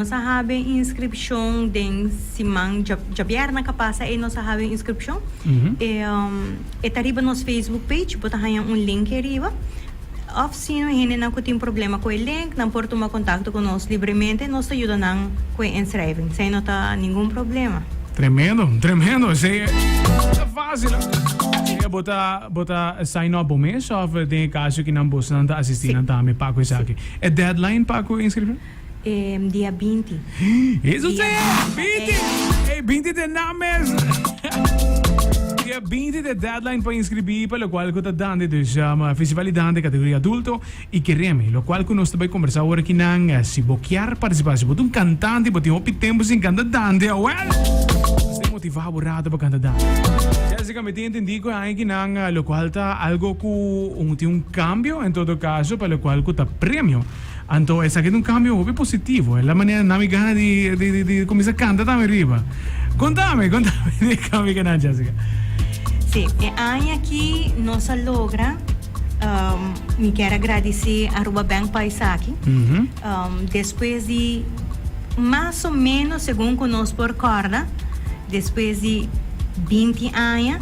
Nos a habi inscripcion den siman djabièrnè ka pasa ei nos a habi inscripcion. E e ta riba nos Facebook page, bo ta haña un link ei riba. Òf si no hendenan ku tin problema ku e link, nan por tuma kontakto ku nos libremente, nos ta yuda nan ku e inschrijving. Esei no ta ningun problema. Tremendo, tremendo. Esei ta fácil. Esei bo ta bo ta sign up bo mes òf den e kaso ki nan bosnan ta asistí nan tambe pa ku esaki. E deadline pa ku inscripcion? E dia 20. Eso sí, 20! Ey, 20 de na mes! Dia 20 de deadline pa inscribí pa locual cu ta Dande, dus um, Festival di Dande categoria adulto y Keremi. Locual cu nos ta bay conversa awor aki nan, eh, si bo kier participa, si bo ta un cantante, bo tin hopi tempo sin canta Dande, awel! Nos ta motiva bo rato pa canta Dande. Jessica, mi tin entendi cu e aña aki nan, eh, locual ta algo cu un tin un cambio en todo caso pa locual cu ta premio. Anto esaki ta un cambio hopi positivo. E la manera nan mi gana di di di di cuminsa canta tambe riba. Contame, contame di e cambio kinan, Jessica. Sí, e aña aki nos a logra, mi kier a gradici Aruba Bank pa esaki. Despues di mas o menos segun cu nos por corda, despues di 20 aña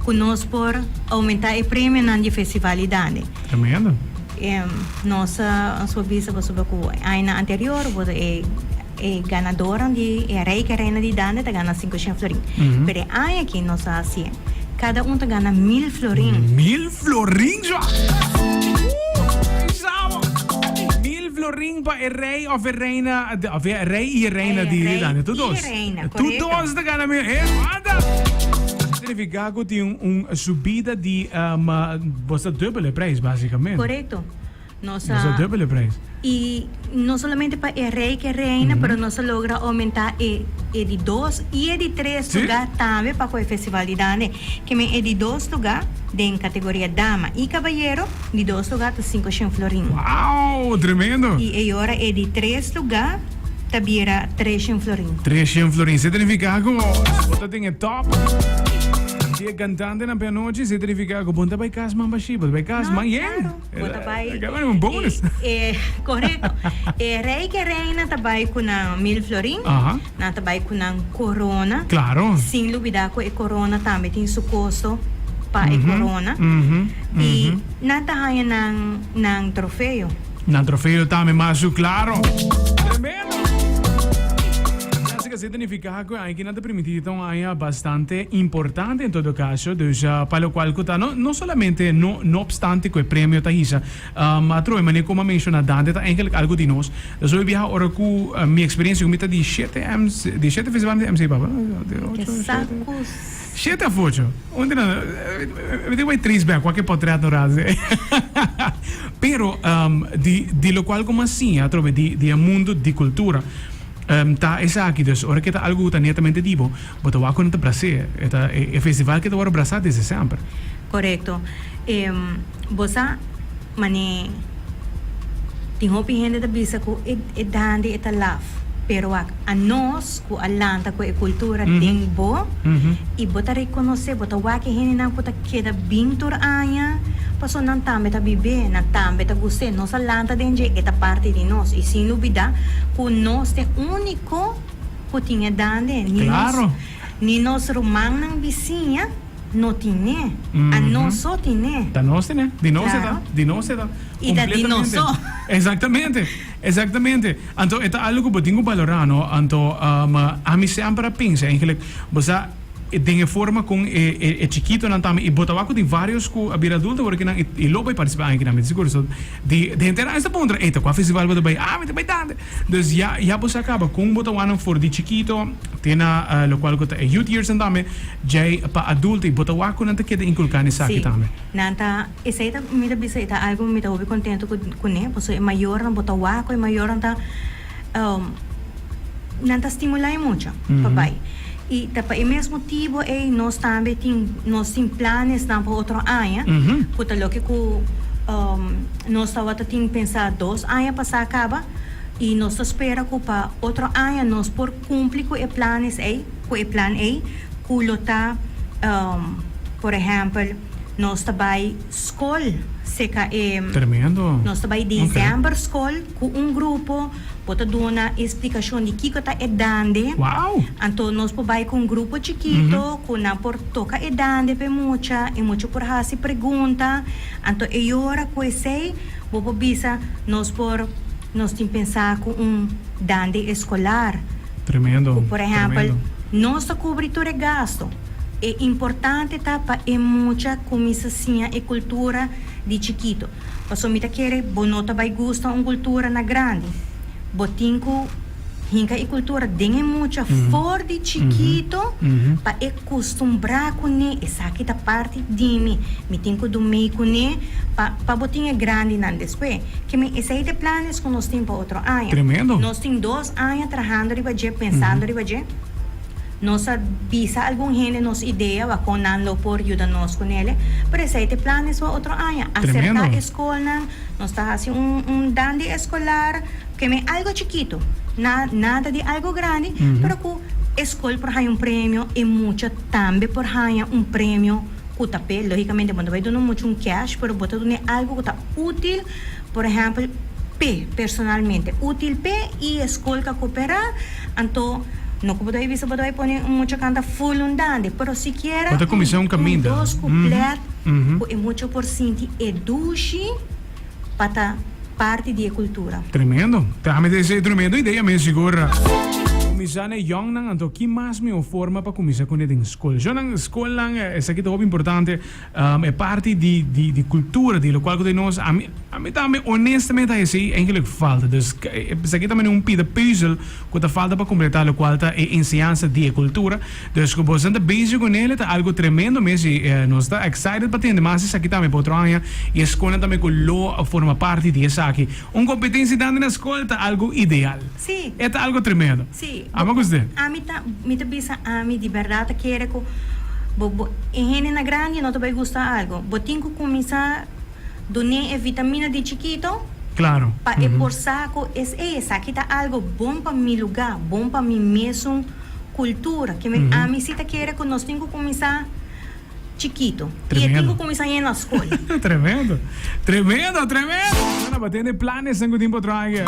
cu nos por aumenta e premionan di Festival di Dande. Tremendo. Nos a por bisa pasobra ku añanan anterior bo e e ganadornan di e rei ku e reina di Dande ta gana 500 florin. Pero e aña aki nos a hasié kada un ta gana 1000 florin. 1000 florin sua! Pisabo! 1000 florin pa e rei of e reina of e rei i e reina di Dande. Tur dos. Tur dos ta gana 1000. E wanta! Significa cu tin un subida di bo sa dubbel e prijs basicamente. Correcto. Nos a. Bo sa dubbel e prijs. Y no solamente pa e rey cu e reina, pero nos a logra aumenta e e di dos y e di tres lugar tambe pa cu e festival di Dande. Ke men e di dos lugar den categoria dama y cabayero, di dos lugar ta 500 florin. Wow, tremendo! Y e ora e di tres lugar ta bira 300 florin. 300 florin. Se significa cu bo ta den e top di e cantantenan pe anochi, se significa cu bo no ta bay cas man bashi, bo ta bay cas man yen. Claro, bo ta bay. Ke un bonus. E, correcto. E rey cu e reina ta bay cu nan 1000 florin. Nan ta bay cu nan corona. Sin lubida cu e corona tambe tin su costo pa e corona. Y nan ta haya nan nan trofeo. Nan trofeo tambe mas su claro. Tremendo! Jessica, si ta nifica cu aña nan ta permiti ta un aña bastante importante en todo caso, dus pa locual cu ta no no solamente no no obstante cu e premio ta hisa, ma atrobe manera como a menciona Dante ta eigenlijk algo di nos. Dus hopi biaha ora cu mi experiencia cu mi ta di shete MC di shete festival di MC papa Ke saco. Shete of ocho? Un di nan, mi tin bai trace back wak e potret no razi. Pero di di locual cu mi a siña atrobe di di e mundo di cultura ta esaki. Dus ora cu e ta algo cu ta netamente di bo, bo ta wak cu nan ta bras'é. E ta e festival cu ta worde brasa desde semper. Corecto. Bo sa mane tin hopi hende ta bisa cu e e dande e ta laf. Pero wak anos cu a lanta cu e cultura den bo y bo ta reconoce, bo ta wak e hendenan cu ta keda bin tur aña, pasobra nan tambe ta bib'é, nan tambe ta gust'é. Nos a lanta den dje, e ta parti di nos. Y sin lubida cu nos ta e unico cu tin e dande. Ni nos, ni nos rumannan bisiña no tin'é. Anos so tin'é. Ta nos tin'é. Di nos e ta. Di nos e ta. Y ta di nos so. Exactamente. Exactamente. Anto e ta algo cu bo tin cu balora, no? Anto ami semper a pensa eigenlijk, bo sa den e forma con e e e chikitonan tambe y bo ta wak cu tin varios cu a bira adulto awor kinan y lo bay participa aña kinan, mi ta sigur. So di di henter aña ta puntra, ey ta cua festival bo ta bay? Ah mi ta bay tante. Dus ya ya bo sa caba con bo ta wak for di chikito te na locual cu ta e youth years nan tambe djey pa adulto y bo ta wak cu nan ta keda inculca esaki Sí, tambe. nan ta Esei ta, mi ta bisa, e ta algu mi ta hopi kontentu ku kuné, pasobra e mayornan, bo ta wak ku e mayornan ta, nan ta stimulá e mucha pa bai. I ta pa e mes motibu ei nos tambe tin, nos tin planesnan pa otro aña, ku ta loke ku nos tabata tin pensá dos aña pasá kaba, i nos ta spera ku pa otro aña nos por kumpli ku e planes ei, ku e plan ei, ku lo ta, por ehèmpel, Nos ta bai skol. Seka e Tremendo. Nos ta bai december skol ku un grupo bo ta duna esplikashon di kiko ta e dande. Wow! Anto nos por bai ku un grupo chikito ku nan por toka e dande pa e mucha, e mucha por hasi pregunta. Anto e ora ku esei bo por bisa nos por nos tin pensa ku un dande eskolar. Tremendo. Ku por ehèmpel nos ta kubri tur e gasto. E importante ta pa e mucha cuminsa siña e cultura di chikito. Pasobra mi ta kere bo no ta bay gusta un cultura na grandi. Bo tin cu hinca e cultura den e mucha for di chikito pa e custumbra cune. Esaki ta parti di mi. Mi tin cu dumey cune pa pa bo tin e grandinan despues. Keme esey ta e planes cu nos tin pa otro aña. Tremendo. Nos tin dos aña trahando riba dje, pensando riba dje. Nos a bisa algun hende nos idea wa kon nan lo por yuda nos ku nele, pero esei ta e planes pa otro aña. Aserká e skolnan, nos ta hasi un un dandi eskolar, keme algo chikitu, na nada di algo grandi, pero ku e skol por haña un premio, e mucha tambe por haña un premio ku ta p'e. Lógikamente bo no ta bai duna mucha un cash, pero bo ta dun'e algo ku ta útil, por ehèmpel p'e personalmente, útil p'e i e skol ka koperá. Anto, no ku bo ta bai bisa bo ta bai pone un mucha kanta full un dande, pero sikiera Bo ta kuminsá un kaminda. un dos kuplet ku e mucha por sinti e dushi pa ta parti di e kultura. Tremendo. Tambe ta esei tremendo idea mes sigur. Kuminsá na e yòngnan, anto ki mas mihó forma pa kuminsá kuné den skol? Shonnan, skolnan, esaki ta hopi importante. E parti di di di cultura di locual cu ta nos ami ami tambe honestamente ta esey eigenlijk falta dus esaki ta manera un pida puzzel cu ta falta pa completa locual ta e enseñansa di e cultura dus cu boso ta bezig cu nele ta algo tremendo mes y nos ta excited pa tende mas esaki tambe pa otro aña y e scolnan tambe cu lo forma parti di esaki un competencia dando na scol ta algo ideal e ta algo tremendo. Sí. Amo ku usted. Ami ta, mi ta bisa ami di bèrdat ta kere ku bo, bo, e hende na grandi no ta bai gusta algu. Bo tin ku kuminsá dun'é e vitamina di chikito. Klaro. Pa e por sa ku es, ey, esaki ta algu bon pa mi lugá, bon pa mi mesun kultura. Ke men ami sí ta kere ku nos tin ku kuminsá chikito. I e tin ku kuminsá yendo na skol. Tremendo. Tremendo, tremendo. Nan a batende planesnan ku tin pa otro aña.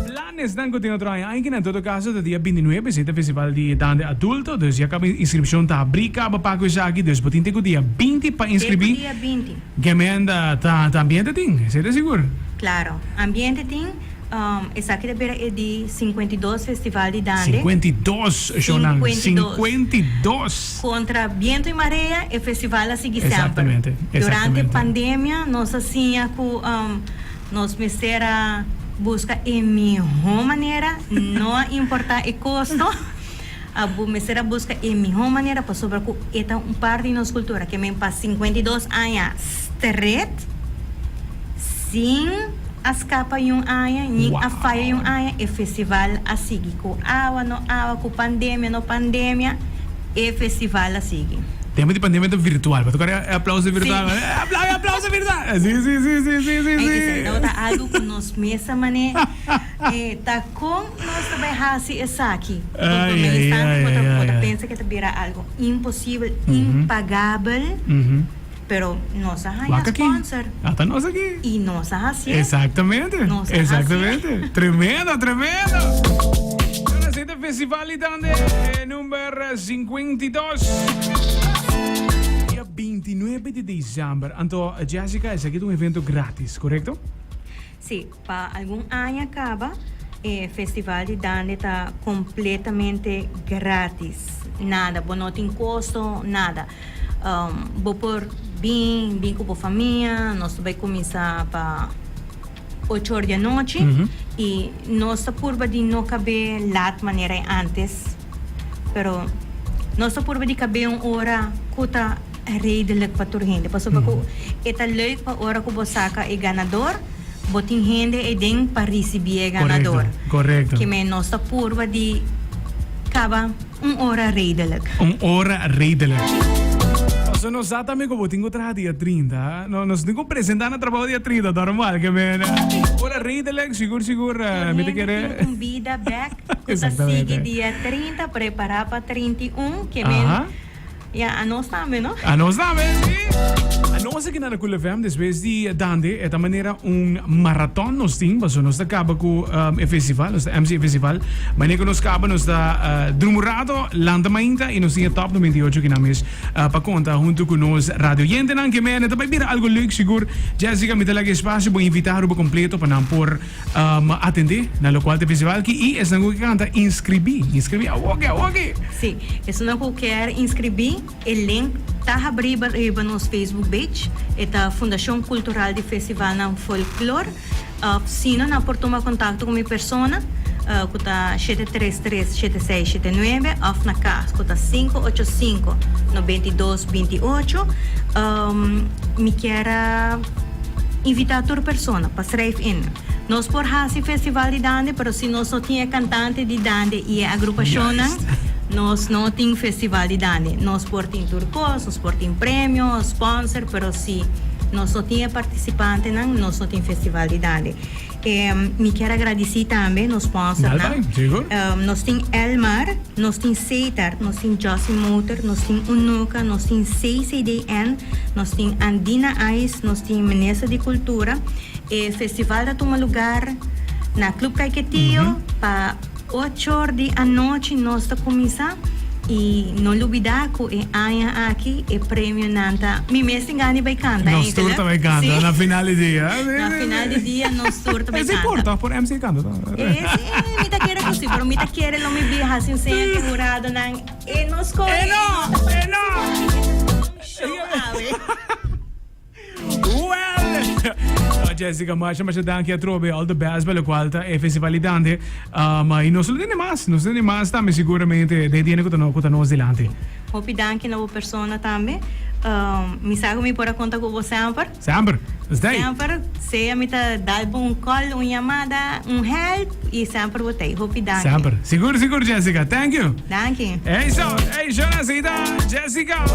Planesnan ku tin otro aña. Aunke na todo kaso ta dia bintinuebe esei ta festival di Dande Adulto. Dus ya kaba inskripshon ta habrí kaba pa ku esaki. Dus bo tin te ku dia binti pa inskribí. Te ku dia binti. Gemenda ta ambiente tin, esei ta sigur. Klaro, ambiente tin. Esaki ta bira e di 52 Festival di Dande. 52, shownan. 52. Kontra biento i marea e festival a sigui semper. Exactamente, Durante pandemia nos a siña ku nos mester a buska e mihó manera, no a importá e kosto, a mester a buska e mihó manera pasobra ku e ta un parti di nos kultura. Ke men pa 52 aña stret sin a skapa yun aña, ni a faya yun aña, e festival a sigui. Ku awa no awa, ku pandemia no pandemia, e festival a sigui. Tema di pandemia ta virtual. Bo ta kore e aplauso virtual. Sí. E aplauso virtual. Sí, sí, sí, sí, sí, sí, sí. Esei tabata algu ku nos mes a mane ta kon nos ta bai hasi esaki. Por prome instante bo ta bo ta pensa ku e ta bira algu imposibel, impagabel. Pero nos a haña sponsor. Ata nos aki. Y nos a hacié. Exactamente. Nos a hacié. Exactamente. Tremendo, tremendo. Bueno, así ta festival y tande eh, number 52. Dia 29 di december. Anto, Jessica, esaki ta un evento gratis, correcto? Sí, pa algun aña caba e festival di Dande ta completamente gratis. Nada, bo no tin costo, nada. Bo por bin, bin cu bo famia, nos ta bay cuminsa pa ocho or di anochi y nos ta purba di no cabe laat manera e antes, pero nos ta purba di cabe un ora cu ta redelijk pa tur hende, pasobra cu e ta leuk pa ora cu bo saca e ganador, bo tin hende eyden pa ricibi e ganador. Correcto, correcto. Kimen nos ta purba di caba Un ora redelijk. Un ora redelijk. Paso nos sa tambe cu bo tin cu traha dia trinta. No, nos tin cu presenta na trabao dia trinta, normal ke men. Ora redelijk, sigur sigur mi ta kere. Tur hende tin un bida bek cu ta sigui dia trinta, prepara pa 31, ke men. Ya, anos tambe, no? Anos tambe, si. Anos aki na na Cool FM despues di Dande e ta manera un maraton nos tin, paso nos ta caba cu e festival, nos ta MC e festival. Manera cu nos caba nos ta drumi un rato, lanta mainta y nos tin e top 98 aki nan mes pa conta hunto cu nos radio oyentenan ke mene ta bay bira algo leuk sigur. Jessica mi ta laga espacio bo invita Aruba completo pa nan por atende na locual ta e festival aki y esnan cu ke canta inscribi, inscribi awoki awoki! Si, esunnan cu kier inscribi e link ta habri riba nos Facebook page, e ta Fundacion Cultural di Festivalnan Folklor of sino nan por tuma contacto cu mi persona cu ta shete tres tres shete seis shete nuebe of na cas cu ta sinku ocho sinku nobenta i dos binti ocho. Mi kier a invita tur persona pa schrijf in. Nos por haci festival di dande pero si nos no tin e cantante di dande y e agrupacionnan nos no tin festival di dande. Nos por tin tur cos, nos por tin premio, sponsor pero si nos no tin e participantenan nos no tin festival di dande. Mi kier a gradici tambe nos sponsornan. Nos tin Elmar, nos tin Setar, nos tin Jossy Motor, nos tin Unoca, nos tin CCDN, nos tin Andina Ice, nos tin Minister di Cultura. E festival ta tuma lugar na Club Caiquetio pa ocho or di anochi nos ta cuminsa y no lubida cu e aña aki e premionan ta mi mes tin gana di bay canta Nos tur ta bay canta na final di dia. Na final di dia nos tur ta bay canta. Es importa por MC canta ta. E si mi ta kere cu si pero mi ta kere lo mi biaha haci un seña cu huradonan e no scoge E no e no. Show awe. Well, Jessica, masha masha danki atrobe, all the best pa locual ta e festival di Dande. Y nos lo tene mas, nos lo tene mas tambe seguramente den tiene cu ta cu ta nos dilanti. Hopi danki na bo persona tambe. Mi sa cu mi por a conta cu bo semper. Semper, stay. Semper, sea mi ta dal bo un call, un yamada, un help y semper bo t'ey. Hopi danki. Semper. Sigur, sigur Jessica. Thank you. Danki. Ey so, ey so, así ta Jessica.